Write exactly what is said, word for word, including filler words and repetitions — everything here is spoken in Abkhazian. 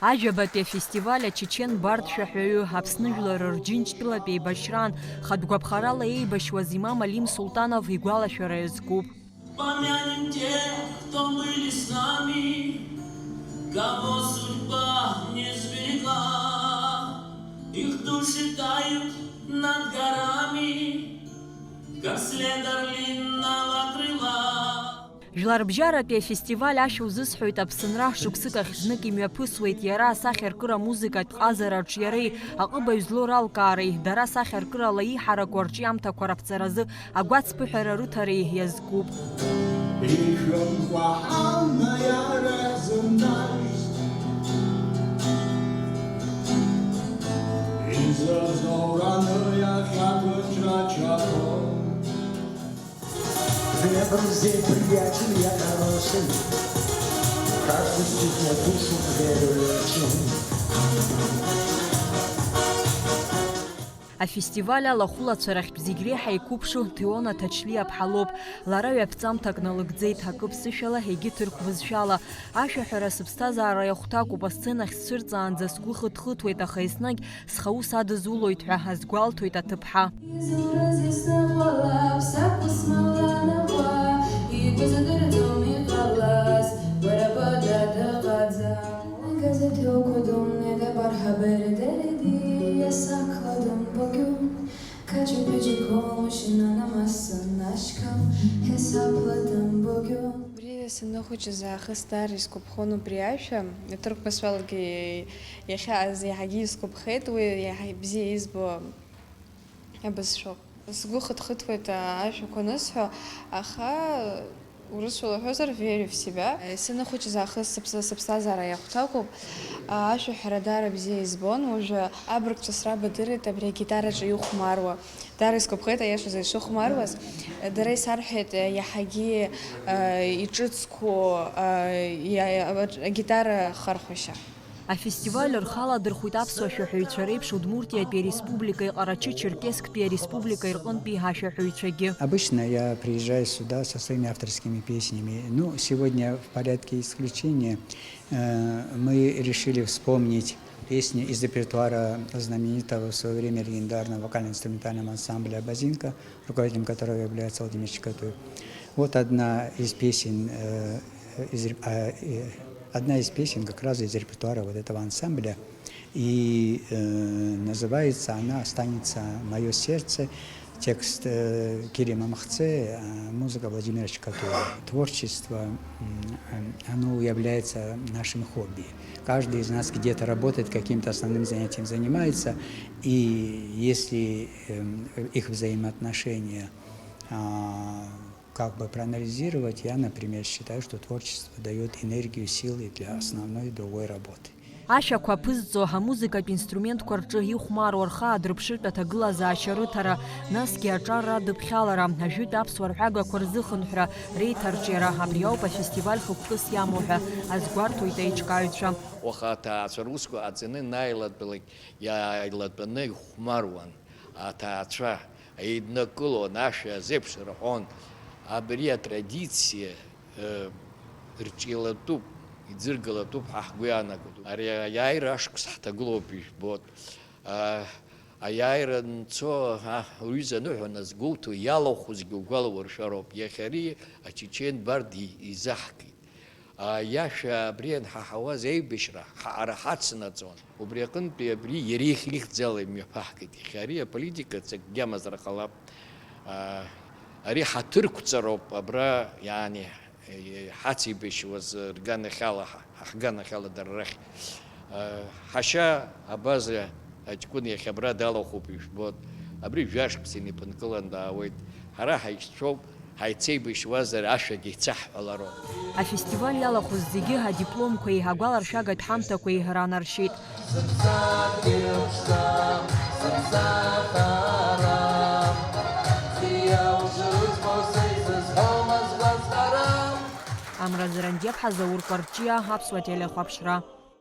Ажәабатәи афестиваль ачечен бардшәаҳәаҩы, Аԥсны жәлар рџьынџьтәылатә еибашьраан хатә гәаԥхарала еибашьуаз имам Алим Султанов игәалашәара иазкуп. Помянем тех, кто были с нами, кого судьба не сберегла. Их души тают над горами, как след орлиного крыла. Жәларбжьаратәи афестиваль ашәа узысҳәоит, Аԥсынра шықәсык ахь знык имҩаԥысуеит иара асахьаркыра музыкатә ҟазараҿ иареи аҟыбаҩ злоу ралкаареи, дара асахьаркырала иҳараку арҿиамҭақәа раԥҵаразы агәацԥыҳәара рыҭареи иазкуп. Ишәымқәа ҳауна иара зынӡа изҵоит. Изыӡбоу раны иахьа ҭынчра чаԥон. Выбор здесь приятель я хороший. Как пустить на душу верующим? Афестиваль алахәылацәа рахьтә зегь реиҳа иқәыԥшу Ҭиона Ҭачлиаԥҳа лоуп. Лара ҩаԥҵамҭак налыгӡеит, акы ԥсышәала, егьи ҭырқә бызшәала. Ашәаҳәара сыԥсҭазаара иахәҭакуп, асценахь сцәырҵаанӡа сгәы хыҭхыҭуеит, аха еснагь схаус адызулоит ҳәа азгәалҭоит аҭыԥҳа. Изурыз исныҟәалап, сақәысмаланакуа, игәы здырӡом иҟалаз, бара бада дыҟаӡам. Газеҭ иуқәа думнеит, абар ҳабеределеди, иасақәла дымбогьу, каҷы-пыҷы кола машьына намасын ашьхам, ҳәа сабла дымбогьу. Убри саныхәыҷыз аахыс даара исгәаԥхон убри ашәа, аҭырқәбызшәалагьы иахьа еиҳагьы исгәаԥхеит, уи иаҳа ибзиа избо абызшәоуп. Сгәы хыҭхыҭуеит, а, ашәақәа анысҳәо, аха урысшәала уҳәозар, верю в себя. Саныхәыҷыз аахыс сыԥс-, сыԥсҭазаара иахәҭакуп. А, ашәаҳәара даара бзиа избон. Уажәы абыргцәа срабадырит абри агитараҿы ихәмаруа. Даара исгәаԥхеит, аиашазы, ишыхәмаруаз. Дара исарҳәеит, иаҳагьы, а, иҿыцқәоу, а, иа-, агитара хархәашьа. Афестиваль рхы аладырхәит аԥсуа шәаҳәаҩцәа реиԥш Удмуртиатәи ареспубликеи Ҟарачы-Черкессктәи ареспубликеи рҟынтәи ашәаҳәаҩцәагьы. Обычно я приезжаю сюда со своими авторскими песнями. Ну, сегодня в порядке исключения, э, мы решили вспомнить песни из репертуара знаменитого в свое время легендарного вокально-инструментального ансамбля «Абазинка», руководителем которого является Владимир Чикатуев. Вот одна из песен, э, из реп-, а, э, одна из песен как раз из репертуара вот этого ансамбля. И, э, называется она «Останется моё сердце». Текст, э, Кири Мамахце, а музыка Владимира Чикатуева. Творчество, м, м, оно является нашим хобби. Каждый из нас где-то работает, каким-то основным занятием занимается. И если, эм, их взаимоотношения, а, как бы проанализировать, я, например, считаю, что творчество даёт энергию, силы для основной другой работы. Ашәақәа аԥызҵо, амузыкатә инструментқәа рҿы ихәмаруа рхы аадырԥшыртә аҭагылазаашьа рыҭара, насгьы аҿар радыԥхьалара, ажәытә аԥсуа рҳәагақәа рзыхынҳәра, реиҭарҿиара, абри ауп афестиваль хықәкыс иамоу ҳәа азгәарҭоит аиҿкааҩцәа. Уаха аҭаацәа русқәа ҟаҵаны ианааилатәалак, иааилатәаны ихәмаруан аҭаацәа. Еиднакылон, ашәа азеиԥш рҳәон. Абри атрадициа, э, рҿиалатәуп, иӡыргалатәуп ҳәа ҳгәы иаанагоит. Ари аиааира ашықәс ҳҭагылоуп, ижәбоит. А, аиааира анцо, а, уҩыза аныҳәа назгәоуҭо, иалахәызгьы угәалауршәароуп. Иахьа ари ачечен бард и-, изаҳкит. Аиашәа абри анҳаҳауаз, еибашьра ҳара ҳацнаҵон. Убри аҟынтәи абри иара ихьӡала имҩаԥаҳгеит. Иахьа ари аполитика ҵакгьы амазар ҟалап. А, ари ҳаҭырқәҵароуп абра, иаани, ҳацеибашьуаз рганахьала, ҳа-, ҳганахьала дара рахь. А, ҳашьа Абаза аҷкәын иахьа абра далахәуп, ижәбоит. Абри жәашықәса инеиԥынкылан даауеит. Ҳара ҳаишьцәоуп. Ҳаицеибашьуазар, ашәагь еицаҳҳәалароуп. Афестиваль иалахәыз зегьы адипломқәеи агәаларшәагатә ҳамҭақәеи ранаршьеит. Сыԥсадгьыл ԥшӡам, сыԥсахарам, бзиа ушрызбо са исызҳәом азгәазҳәара. Амра Зарандиаԥҳа, Заур Кәарҷиа, Аԥсуа телехәаԥшра.